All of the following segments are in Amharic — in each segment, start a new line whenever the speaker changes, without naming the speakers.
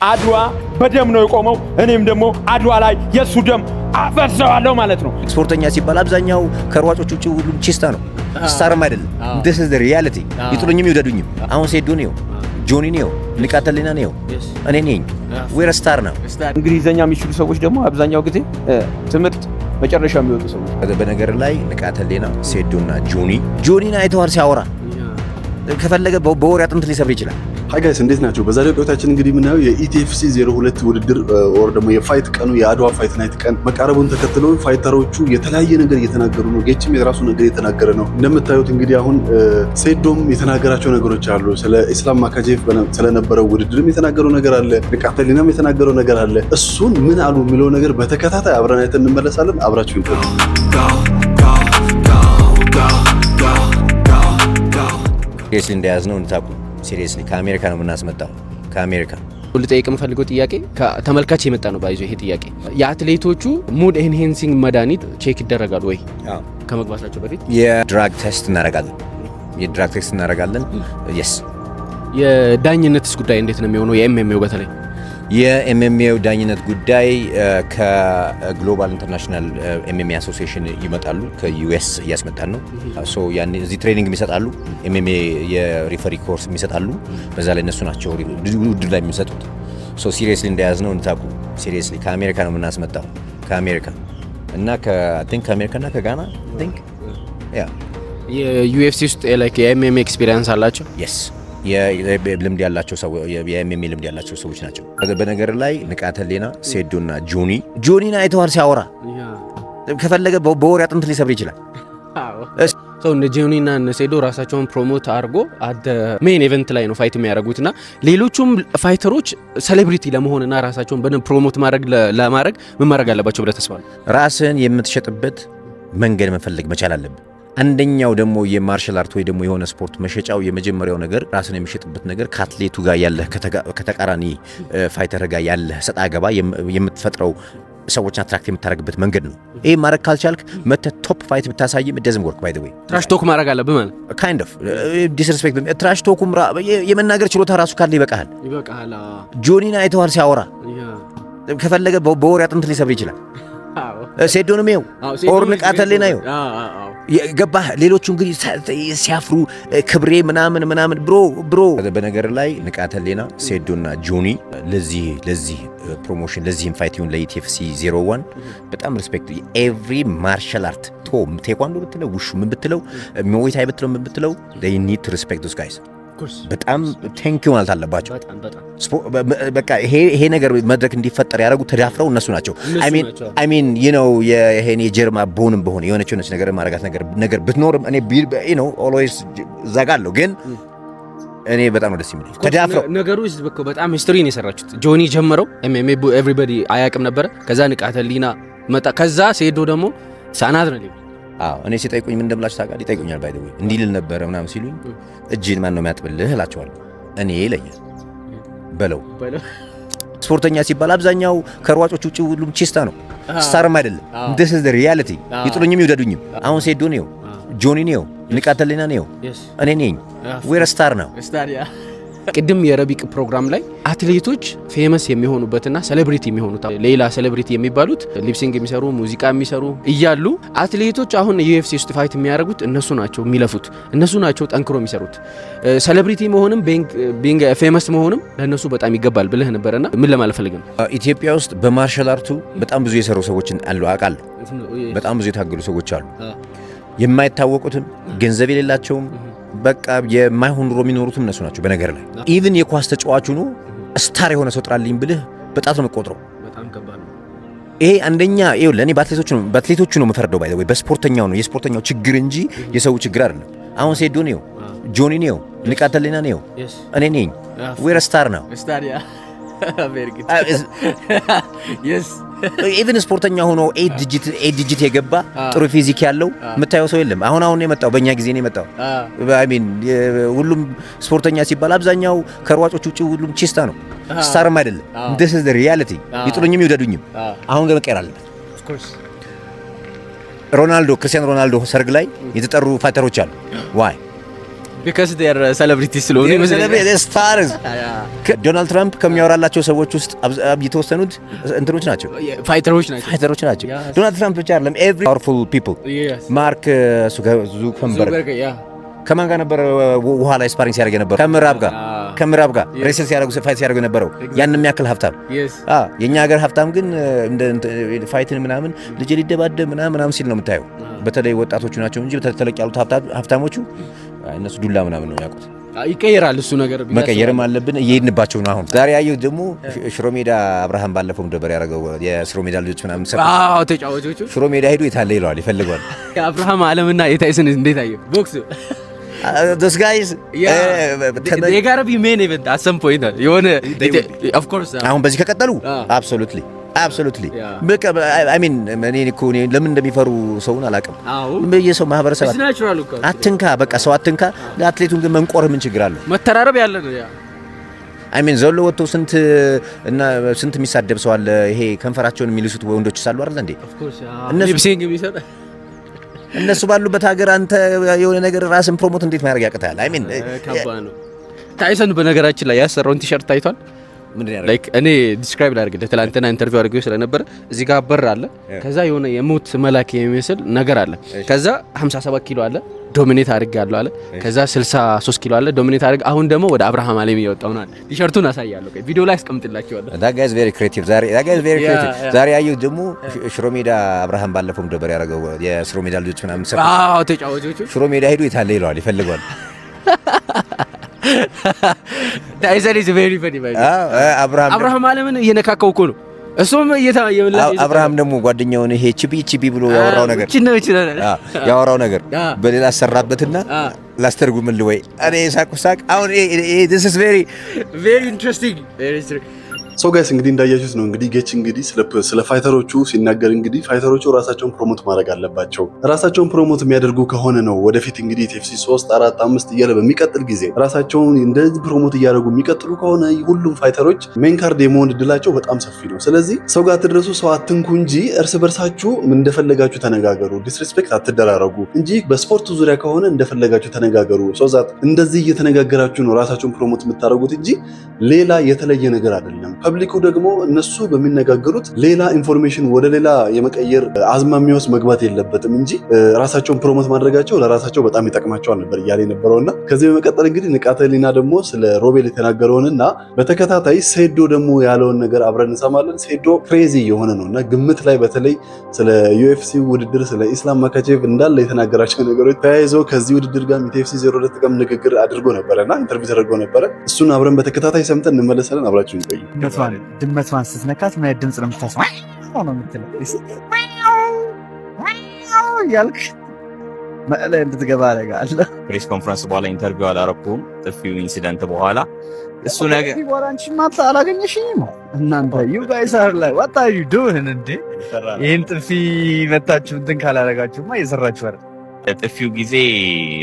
አድዋ በደም ነው የቆመው። እኔም ደግሞ አድዋ ላይ የእሱ ደም አፈሰዋለሁ ማለት ነው።
ስፖርተኛ ሲባል አብዛኛው ከሯጮች ውጭ ሁሉም ቺስታ ነው፣ star ም አይደለም። This is the reality። ይጥሉኝም ይውደዱኝም። አሁን ሴዶ ነው፣ ጆኒ ነው፣ ንቃተ ህሊና ነው፣ እኔ ነኝ። We're star ነው።
እንግሊዘኛ የሚችሉ ሰዎች ደግሞ አብዛኛው ጊዜ ትምህርት መጨረሻ የሚወጡ ሰዎች።
በነገር ላይ ንቃተ ህሊና፣ ሴዶና ጆኒ፣ ጆኒን አይተዋል ሲያወራ፣ ከፈለገ በወሬ አጥንት ሊሰብር ይችላል።
Hi guys፣ እንዴት ናችሁ? በዛሬው ቆይታችን እንግዲህ የምናየው የ ETFC 02 ውድድር or ደግሞ የ fight ቀኑ፣ የአድዋ fight night ቀን መቃረቡን ተከትሎ fighter ኦቹ የተለያየ ነገር እየተናገሩ ነው። ጌችም የራሱ ነገር እየተናገረ ነው። እንደምታዩት እንግዲህ አሁን ሴዶም የተናገራቸው ነገሮች አሉ። ስለ ኢስላም ማካቼቭ ስለነበረው ውድድርም የተናገረው ነገር አለ። ንቃተ ህሊናም የተናገረው ነገር አለ። እሱን ምን አሉ የሚለው ነገር በተከታታይ አብረን አይተን እንመለሳለን። አብራችሁ ቆዩ።
Seriously እንደያዝ ነው እንድታውቁ። Seriously ከአሜሪካ ነው የምናስመጣው፣ ከአሜሪካ።
ልጠይቅ የምፈልገው ጥያቄ ከተመልካች የመጣ ነው። By the way ይሄ ጥያቄ የአትሌቶቹ mood enhancing መድኃኒት check ይደረጋል ወይ ከመግባታቸው በፊት?
የ drug test እናደርጋለን። የ drug test እናደርጋለን። Yes።
የዳኝነትስ ጉዳይ እንዴት ነው የሚሆነው? የ MMA ው በተለይ።
የ MMA ው ዳኝነት ጉዳይ ከ Global International MMA Association ይመጣሉ። ከ US እያስመጣን ነው። So ያኔ እዚህ training ይሰጣሉ። MMA የ referee course ይሰጣሉ። በዛ ላይ እነሱ ናቸው ውድድር ላይ የሚሰጡት። So seriously እንደያዝ ነው እንድታውቁ። Seriously ከአሜሪካ ነው የምናስመጣው፣ ከአሜሪካ እና think ከአሜሪካ እና ከጋና፣ think, yeah።
የ UFC ውስጥ like የ MMA experience አላቸው?
Yes፣ ልምድ ያላቸው ሰው፣ የ MMA ልምድ ያላቸው ሰዎች ናቸው። በነገር ላይ ንቃተ ህሊና፣ ሴዶና ጆኒ፣ ጆኒን አይተዋል ሲያወራ፣ ከፈለገ በወሬ አጥንት ሊሰብር ይችላል።
So እነ ጆኒ እና እነ ሴዶ ራሳቸውን promote አድርጎ at main event ላይ ነው fight የሚያደርጉት። እና ሌሎቹም fighter ኦች celebrity ለመሆንና ራሳቸውን በደንብ promote ማድረግ ለማድረግ ምን ማድረግ አለባቸው ብለህ ተስፋ?
ራስህን የምትሸጥበት መንገድ መፈለግ መቻል አለብህ። አንደኛው ደግሞ የ martial art ወይ ደግሞ የሆነ ስፖርት መሸጫው የመጀመሪያው ነገር፣ ራስን የሚሸጥበት ነገር ከአትሌቱ ጋር ያለህ፣ ከተቃራኒ fighter ጋር ያለህ ሰጣ ገባ፣ የምትፈጥረው ሰዎችን attract የምታደርግበት መንገድ ነው። ይህ ማድረግ ካልቻልክ መተህ top fight ብታሳይም doesn't work, by the way።
Trash talk ማድረግ አለብህ ማለት።
Kind of disrespect፣ trash talk ኡም የመናገር ችሎታ ራሱ ካለ ይበቃሃል።
ይበቃሃል።
ጆኒን አይተዋል ሲያወራ፣ ከፈለገ በወሬ አጥንት ሊሰብር ይችላል። ሴዶንም ይኸው or ንቃተ ህሊና ይኸው፣ ገባህ። ሌሎቹ እንግዲህ ሲያፍሩ ክብሬ ምናምን ምናምን፣ bro, bro። በነገር ላይ ንቃተ ህሊና፣ ሴዶና ጆኒ ለዚህ promotion፣ ለዚህም fight ይሁን ለ ETFC 01 በጣም respect። Every martial art ቶ ቴኳንዶ ብትለው፣ ውሹ ምን ብትለው፣ Muay Thai ብትለው፣ ምን ብትለው፣ they need to respect those guys። በጣም thank you ማለት አለባቸው። በቃ ይሄ ነገር መድረክ እንዲፈጠር ያደረጉ ተዳፍረው እነሱ ናቸው። I mean ይሄን የጀርማ ቦንም በሆነ የሆነች ነገር ማረጋት ነገር ብትኖርም እኔ always እዛጋለሁ፣ ግን እኔ በጣም ነው ደስ የሚለኝ ተዳፍረው።
ነገሩ በጣም history ነው የሰራችሁት። ጆኒ ጀመረው፣ MMA everybody አያውቅም ነበረ። ከዛ ንቃተ ህሊና መጣ። ከዛ ሴዶ ደግሞ ሳናት ነው።
አዎ፣ እኔ ሲጠይቁኝ ምን እንደምላችሁ ታውቃለህ? ይጠይቁኛል። By the way እንዲህ ልል ነበረ ምናምን ሲሉኝ እጅን ማን ነው የሚያጥብልህ እላቸዋለሁ። እኔ ይለኛል በለው። ስፖርተኛ ሲባል አብዛኛው ከሯጮች ውጭ ሁሉም ቺስታ ነው፣ star ም አይደለም። This is the reality። ይጥሉኝም ይውደዱኝም። አሁን ሴዶ ነው፣ ጆኒ ነው፣ ንቃተ ህሊና ነው፣ እኔ ነኝ። We're star ነው።
ቅድም የረቢቅ ፕሮግራም ላይ አትሌቶች famous የሚሆኑበትና celebrity የሚሆኑት፣ ሌላ celebrity የሚባሉት lip sync የሚሰሩ፣ ሙዚቃ የሚሰሩ እያሉ፣ አትሌቶች አሁን UFC ውስጥ fight የሚያደርጉት እነሱ ናቸው፣ የሚለፉት እነሱ ናቸው፣ ጠንክሮ የሚሰሩት። Celebrity መሆንም being famous መሆንም ለእነሱ በጣም ይገባል ብለህ ነበረና ምን ለማለት ፈልገህ ነው?
ኢትዮጵያ ውስጥ በ martial art ኡ በጣም ብዙ የሰሩ ሰዎች አሉ አውቃለሁ። በጣም ብዙ የታገሉ ሰዎች አሉ። የማይታወቁትም፣ ገንዘብ የሌላቸውም፣ በቃ የማይሆን ኑሮ የሚኖሩትም እነሱ ናቸው። በነገር ላይ even የኳስ ተጫዋቹ ነው star የሆነ ሰው ጥራልኝ ብልህ በጣት ነው የምቆጥረው። ይሄ አንደኛ ይኸው ለእኔ በአትሌቶቹ ነው የምፈርደው። By the way በስፖርተኛው ነው፣ የስፖርተኛው ችግር እንጂ የሰው ችግር አይደለም። አሁን ሴዶ ነው፣ ጆኒ ነው፣ ንቃተ ህሊና ነው፣ እኔ ነኝ። We're star ነው። Even ስፖርተኛ ሆኖ 8 digit የገባ፣ ጥሩ physique ያለው የምታየው ሰው የለም። አሁን አሁን የመጣው፣ በእኛ ጊዜ ነው የመጣው። I mean ሁሉም ስፖርተኛ ሲባል አብዛኛው ከሯጮች ውጭ ሁሉም ቺስታ ነው፣ star ም አይደለም። This is the reality። ይጥሉኝም ይውደዱኝም። አሁን ግን መቀየር አለበት። ሮናልዶ፣ ክርስቲያኖ ሮናልዶ ሰርግ ላይ የተጠሩ fighter ኦች አሉ። Why?
Because they're celebrity ስለሆኑ ይመስለኛል።
Stars። ዶናልድ ትራምፕ ከሚያወራላቸው ሰዎች ውስጥ የተወሰኑት እንትኖች ናቸው፣
fighter ኦች ናቸው።
Fighter ኦች ናቸው። ዶናልድ ትራምፕ ብቻ አይደለም፣ every powerful people፣ ማርክ ዙከርበርግ ከማን ጋር ነበር ውሃ ላይ sparring ሲያደርግ የነበረው? ከምዕራብ ጋር wrestle ሲያደርጉ፣ fight ሲያደርጉ የነበረው ያን የሚያክል ሀብታም። የእኛ ሀገር ሀብታም ግን fight ን ምናምን ልጅ ሊደባደብ ምናምን ምናምን ሲል ነው የምታየው። በተለይ ወጣቶቹ ናቸው እንጂ ተለቅ ያሉት ሀብታሞቹ እነሱ ዱላ ምናምን ነው የሚያውቁት።
ይቀየራል እሱ ነገር።
መቀየርም አለብን። እየሄድንባቸው ነው። አሁን ዛሬ ያየሁት ደግሞ ሽሮ ሜዳ አብርሃም ባለፈው ደበር ያደረገው የሽሮ ሜዳ ልጆች ምናምን
አዎ፣ ተጫዋቾቹ።
ሽሮ ሜዳ ሄዱ የታለ ይለዋል፣ ይፈልገዋል።
የአብርሃም አለምና የታይሰን እንዴት አየህ? ቦክስ።
Those guys.
They gotta be main event at some point የሆነ of course።
አሁን በዚህ ከቀጠሉ absolutely። በቃ I mean እኔ እኮ ለምን እንደሚፈሩ ሰውን አላውቅም። የሰው ማህበረሰብ አትንካ፣ በቃ ሰው አትንካ። አትሌቱን ግን መንቆር ምን ችግር አለው?
መተራረብ ያለ ነው yeah።
I mean ዘሎ ወጥቶ ስንት እና ስንት የሚሳደብ ሰው አለ። ይሄ ከንፈራቸውን የሚልሱት ወንዶች ሳሉ አይደል እንዴ? እነሱ ባሉበት ሀገር አንተ የሆነ ነገር ራስን promote እንዴት ማድረግ ያቅታል? I mean
ከባድ ነው። ታይሰን በነገራችን ላይ ያሰራውን ቲሸርት ታይቷል?
ምንድን ያደረገው?
Like እኔ describe ላድርግልህ። ትላንትና interview አድርጌው ስለነበረ እዚህ ጋር በር አለ። ከዛ የሆነ የሞት መላክ የሚመስል ነገር አለ። ከዛ 57 ኪሎ አለ፣ dominate አድርጌያለሁ አለ። ከዛ 63 ኪሎ አለ፣ dominate አድርግ። አሁን ደግሞ ወደ አብርሃም አለም እየወጣው ነው አለ። ቲሸርቱን አሳያለሁ። ቆይ ቪዲዮ ላይ አስቀምጥላችኋለሁ።
That guy is very creative። ዛሬ that guy is very creative። ዛሬ ያየሁት ደግሞ ሽሮ ሜዳ አብርሃም ባለፈው ደበር ያደረገው የሽሮ ሜዳ ልጆች ምናምን
አዎ፣ ተጫዋቾቹ።
ሽሮ ሜዳ ሄዱ የታለ ይለዋል፣ ይፈልገዋል።
ታይሰን is very funny by
አብርሃም
አብርሃም አለምን እየነካከው እኮ ነው። እሱም
አብርሃም ደግሞ ጓደኛውን ይሄ ቺቢ ቺቢ ብሎ ያወራው ነገር ያወራው ነገር በሌላ አሰራበትና ላስተርጉምልህ ወይ እኔ ሳቁ ሳቅ አሁን this is very
very interesting, very interesting.
So guys፣ እንግዲህ እንዳያችሁት ነው። እንግዲህ ጌች እንግዲህ ስለ fighter ኦቹ ሲናገር እንግዲህ fighter ኦቹ ራሳቸውን promote ማድረግ አለባቸው። ራሳቸውን promote የሚያደርጉ ከሆነ ነው ወደፊት እንግዲህ ETFC 3፣ 4፣ 5 እያለ በሚቀጥል ጊዜ ራሳቸውን እንደዚህ promote እያደረጉ የሚቀጥሉ ከሆነ ሁሉም fighter ኦች main card የመሆን እድላቸው በጣም ሰፊ ነው። ስለዚህ ሰው ጋር አትድረሱ፣ ሰው አትንኩ እንጂ እርስ በርሳችሁ እንደፈለጋችሁ ተነጋገሩ፣ disrespect አትደራረጉ እንጂ በስፖርቱ ዙሪያ ከሆነ እንደፈለጋችሁ ተነጋገሩ። So that እንደዚህ እየተነጋገራችሁ ነው ራሳችሁን promote የምታደርጉት እንጂ ሌላ የተለየ ነገር አይደለም። Public ኡ ደግሞ እነሱ በሚነጋገሩት ሌላ information ወደ ሌላ የመቀየር አዝማሚያ ውስጥ መግባት የለበትም እንጂ ራሳቸውን promote ማድረጋቸው ለራሳቸው በጣም ይጠቅማቸዋል ነበር እያለ የነበረውና ከዚህ በመቀጠል እንግዲህ ንቃተ ህሊና ደግሞ ስለ ሮቤል የተናገረውንና በተከታታይ ሴዶ ደግሞ ያለውን ነገር አብረን እንሰማለን። ሴዶ crazy የሆነ ነው እና ግምት ላይ በተለይ ስለ UFC ውድድር፣ ስለ ኢስላም ማካቼቭ እንዳለ የተናገራቸው ነገሮች ተያይዘው ከዚህ ውድድር ጋር ETFC 02 ጋር ንግግር አድርጎ ነበረ እና interview ተደርጎ ነበረ። እሱን አብረን በተከታታይ ሰምተን እንመለሳለን። አብራችሁን ቆዩ።
ድመቷን ስትነካት ምን አይነት ድምፅ ነው የምታሰማው? ነው የምትለው እያልክ መቀለ እንድትገባ አደርጋለሁ።
Press conference በኋላ interview አላረኩም። ጥፊው incident በኋላ እሱ ነገር
በኋላ አንቺማ አላገኘሽኝም። እናንተ you guys are like, what are you doing እንዴ? ይህን ጥፊ መታችሁ እንትን ካላደረጋችሁማ እየሰራችሁ አይደል?
ጥፊው ጊዜ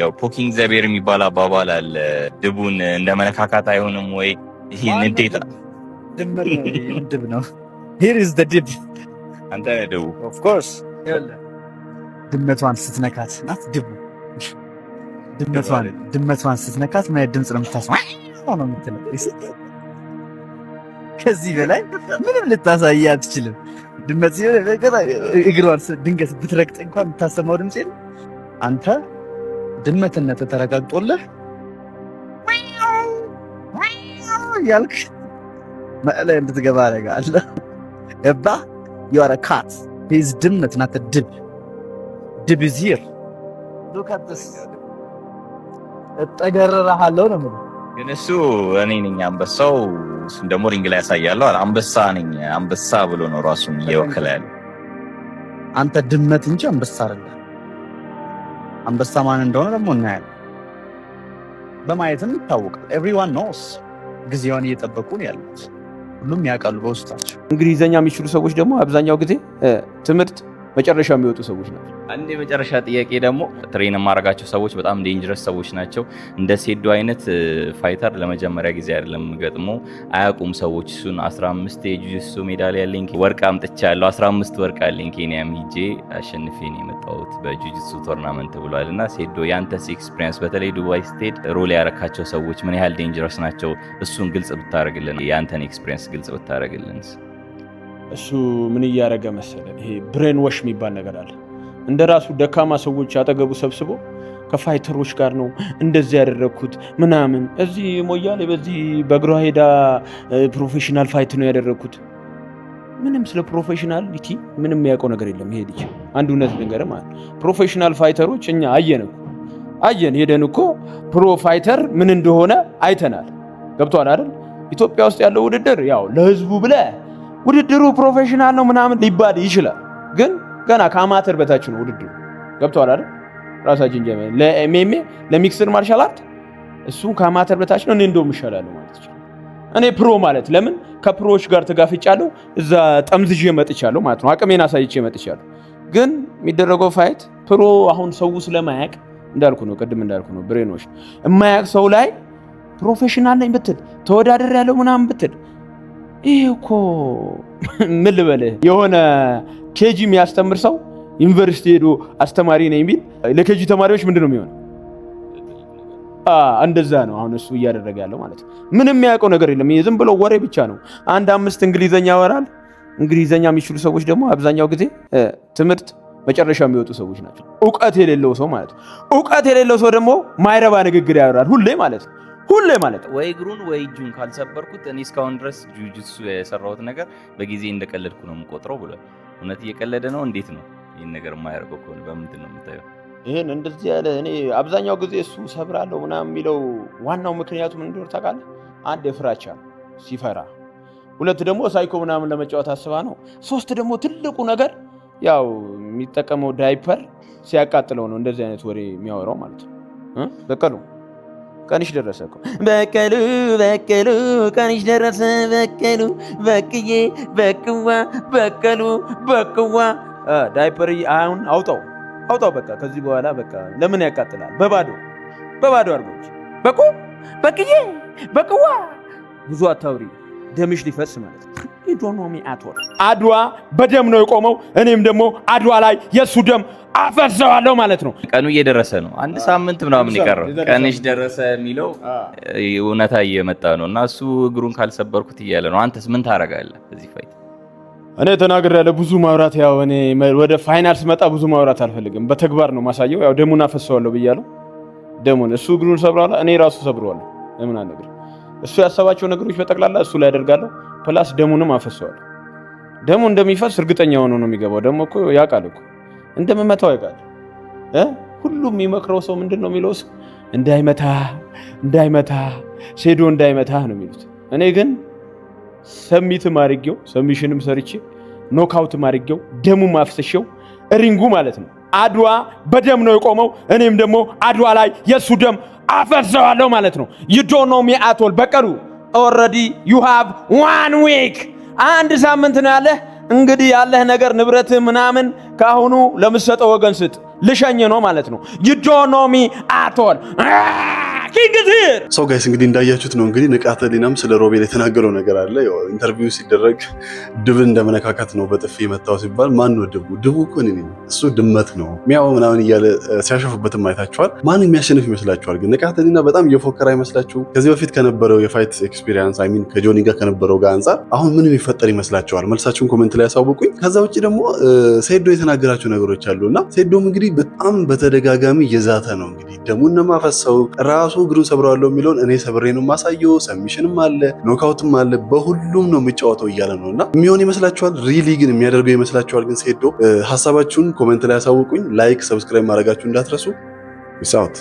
ያው poking the bear የሚባል አባባል አለ። ድቡን እንደ መነካካት አይሆንም ወይ? ይሄ ንዴት
ድመት ነው፣ ድብ ነው። Here is the ድብ።
አንተ ነህ ድቡ።
Of course። ድመቷን ስትነካት ናት ድቡ። ድመቷን ስትነካት ምን አይነት ድምፅ ነው የምታሰማው ነው የምትለው። ከዚህ በላይ ምንም ልታሳይ አትችልም። ድመት ሲሆን እግሯን ድንገት ብትረግጥ እንኳን የምታሰማው ድምፅ የለም። አንተ ድመትነት ተረጋግጦልህ እያልክ መቀለ እንድትገባ አደርጋለሁ። ገባህ? You are a cat. He is ድመት, not a ድብ። ድብ is here. Look at this. እጠገረርሃለሁ ነው የምልህ።
ግን እሱ እኔ ነኝ አንበሳው፣ እሱን ደግሞ ring ላይ ያሳያለሁ አለ። አንበሳ ነኝ አንበሳ ብሎ ነው ራሱን እየወከለ ያለው።
አንተ ድመት እንጂ አንበሳ አይደለም። አንበሳ ማን እንደሆነ ደግሞ እናያለን። በማየትም ይታወቃል። Everyone knows። ጊዜዋን እየጠበቁ ነው ያሉት። ሁሉም ያውቃሉ በውስጣቸው።
እንግሊዘኛ የሚችሉ ሰዎች ደግሞ አብዛኛው ጊዜ ትምህርት መጨረሻ የሚወጡ ሰዎች ናቸው።
አንድ የመጨረሻ ጥያቄ ደግሞ train የማደርጋቸው ሰዎች በጣም dangerous ሰዎች ናቸው። እንደ ሴዶ አይነት fighter ለመጀመሪያ ጊዜ አይደለም ገጥሞ አያውቁም ሰዎች። እሱን 15 የጁጂትሱ ሜዳሊያ አለኝ፣ ወርቅ አምጥቻለሁ። 15 ወርቅ አለኝ፣ ኬንያም ሂጄ አሸንፌ ነው የመጣሁት በጁጂትሱ tournament ብሏል። እና ሴዶ ያንተስ experience በተለይ ዱባይ ስትሄድ roll ያረካቸው ሰዎች ምን ያህል dangerous ናቸው? እሱን ግልጽ ብታደርግልን፣ ያንተን experience ግልጽ ብታደርግልን።
እሱ ምን እያደረገ መሰለ፣ ይሄ brain wash የሚባል ነገር አለ። እንደ ራሱ ደካማ ሰዎች አጠገቡ ሰብስቦ ከ fighter ኦች ጋር ነው እንደዚህ ያደረግኩት ምናምን። እዚህ ሞያሌ በዚህ በእግሯ ሄዳ professional fight ነው ያደረግኩት። ምንም ስለ professionality ምንም የሚያውቀው ነገር የለም ይሄ ልጅ። አንድ እውነት ልንገርህ ማለት professional fighter ኦች እኛ አየን እኮ፣ አየን፣ ሄደን እኮ pro fighter ምን እንደሆነ አይተናል። ገብቶሃል አይደል? ኢትዮጵያ ውስጥ ያለው ውድድር ያው ለህዝቡ ብለህ ውድድሩ professional ነው ምናምን ሊባል ይችላል፣ ግን ገና ከአማተር በታች ነው ውድድሩ። ገብቶሃል አይደል? ራሳችን ጀመ ለ MMA ለ mixed martial art እሱ ከአማተር በታች ነው። እኔ እንደውም እሻላለሁ ማለት ይችላል። እኔ pro ማለት ለምን ከ pro ዎች ጋር ተጋፍጫለሁ፣ እዛ ጠምዝዤ መጥቻለሁ ማለት ነው። አቅሜን አሳይቼ መጥቻለሁ። ግን የሚደረገው fight pro አሁን ሰው ስለማያውቅ እንዳልኩ ነው፣ ቅድም እንዳልኩ ነው። Brainwash የማያውቅ ሰው ላይ professional ነኝ ብትል፣ ተወዳደር ያለው ምናምን ብትል፣ ይህ እኮ ምን ልበልህ፣ የሆነ KG የሚያስተምር ሰው ዩኒቨርሲቲ ሄዶ አስተማሪ ነኝ ቢል ለ KG ተማሪዎች ምንድን ነው የሚሆነው? እንደዛ ነው አሁን እሱ እያደረገ ያለው ማለት ነው። ምንም የሚያውቀው ነገር የለም። ይሄ ዝም ብሎ ወሬ ብቻ ነው። አንድ አምስት እንግሊዘኛ ያወራል። እንግሊዘኛ የሚችሉ ሰዎች ደግሞ አብዛኛው ጊዜ ትምህርት መጨረሻ የሚወጡ ሰዎች ናቸው። እውቀት የሌለው ሰው ማለት ነው። እውቀት የሌለው ሰው ደግሞ ማይረባ ንግግር ያወራል ሁሌ ማለት ነው። ሁሌ ማለት ነው።
ወይ እግሩን ወይ እጁን ካልሰበርኩት እኔ እስካሁን ድረስ ጁጂትሱ የሰራሁት ነገር በጊዜ እንደቀለድኩ ነው የምቆጥረው ብሏል። እውነት እየቀለደ ነው? እንዴት ነው ይህን ነገር የማያደርገው ከሆነ በምንድን ነው የምታየው?
ይህን እንደዚህ ያለ እኔ አብዛኛው ጊዜ እሱ ሰብራለሁ ምናምን የሚለው ዋናው ምክንያቱ ምን እንደሆነ ታውቃለህ? አንድ የፍራቻ ነው ሲፈራ፣ ሁለት ደግሞ ሳይኮ ምናምን ለመጫወት አስባ ነው። ሶስት ደግሞ ትልቁ ነገር ያው የሚጠቀመው ዳይፐር ሲያቃጥለው ነው እንደዚህ አይነት ወሬ የሚያወራው ማለት ነው። በቀሉ ቀንሽ ደረሰ እኮ፣ በቀሉ በቀሉ ቀንሽ ደረሰ፣ በቀሉ በቅዬ በቅዋ በቀሉ በቅዋ ዳይፐር አሁን አውጣው አውጣው፣ በቃ ከዚህ በኋላ በቃ ለምን ያቃጥላል? በባዶ በባዶ አድርጎች በቁ በቅዬ በቅዋ ብዙ አታውሪ፣ ደምሽ ሊፈስ ማለት ነው። You don't know me at all። አድዋ በደም ነው የቆመው። እኔም ደግሞ አድዋ ላይ የእሱ ደም አፈሰዋለሁ ማለት ነው።
ቀኑ እየደረሰ ነው። አንድ ሳምንት ምናምን የቀረው፣ ቀንሽ ደረሰ የሚለው እውነታ እየመጣ ነው እና እሱ እግሩን ካልሰበርኩት እያለ ነው። አንተስ ምን ታደርጋለህ በዚህ fight?
እኔ ተናግሬያለሁ። ብዙ ማውራት ያው እኔ ወደ final ስመጣ ብዙ ማውራት አልፈልግም። በተግባር ነው ማሳየው። ያው ደሙን አፈሰዋለሁ ብያለሁ። ደሙን እሱ እግሩን ሰብረዋል፣ እኔ ራሱ ሰብረዋለሁ። ለምን አልነግርህ? እሱ ያሰባቸው ነገሮች በጠቅላላ እሱ ላይ ያደርጋለሁ። Plus ደሙንም አፈሰዋለሁ። ደሙ እንደሚፈስ እርግጠኛ ሆኖ ነው የሚገባው። ደግሞ እኮ ያውቃል እኮ፣ እንደምመታው ያውቃል። ሁሉም የሚመክረው ሰው ምንድን ነው የሚለው? ሰው እንዳይመታ፣ እንዳይመታ፣ ሴዶ እንዳይመታ ነው የሚሉት። እኔ ግን submit ም አድርጌው፣ submission ም ሰርቼ፣ knockout ም አድርጌው፣ ደሙም አፍስሼው ring ኡ ማለት ነው። አድዋ በደም ነው የቆመው። እኔም ደግሞ አድዋ ላይ የእሱ ደም አፈሰዋለሁ ማለት ነው። You don't know me at all በቀሉ። Already you have one week፣ አንድ ሳምንት ነው ያለህ። እንግዲህ ያለህ ነገር ንብረትህ ምናምን ከአሁኑ ለምሰጠው ወገን ስጥ። ልሸኝ ነው ማለት ነው። You don't know me at all, king is here።
So guys፣ እንግዲህ እንዳያችሁት ነው። እንግዲህ ንቃተ ህሊናም ስለ ሮቤል የተናገረው ነገር አለ። ያው interview ሲደረግ ድብን እንደመነካካት ነው በጥፊ የመታው ሲባል ማን ነው ድቡ? ድቡ እኮ እኔ ነኝ፣ እሱ ድመት ነው ሚያው ምናምን እያለ ሲያሾፍበትም አይታችኋል። ማን የሚያሸንፍ ይመስላችኋል? ግን ንቃተ ህሊና በጣም እየፎከረ አይመስላችሁ? ከዚህ በፊት ከነበረው የ fight experience፣ I mean ከጆኒ ጋር ከነበረው ጋር አንጻር አሁን ምን የሚፈጠር ይመስላችኋል? መልሳችሁን comment ላይ ያሳውቁኝ። ከዛ ውጭ ደግሞ ሴዶ የተናገራቸው ነገሮች አሉ እና ሴዶም እንግዲህ በጣም በተደጋጋሚ እየዛተ ነው። እንግዲህ ደሙን ነው የማፈሰው፣ ራሱ እግሩን ሰብረዋለሁ የሚለውን እኔ ሰብሬ ነው የማሳየው። Submission ም አለ፣ knockout ም አለ፣ በሁሉም ነው የሚጫወተው እያለ ነው እና የሚሆን ይመስላችኋል? Really ግን የሚያደርገው ይመስላችኋል? ግን ሴዶ ሀሳባችሁን comment ላይ ያሳውቁኝ። Like፣ subscribe ማድረጋችሁ እንዳትረሱ። Peace out።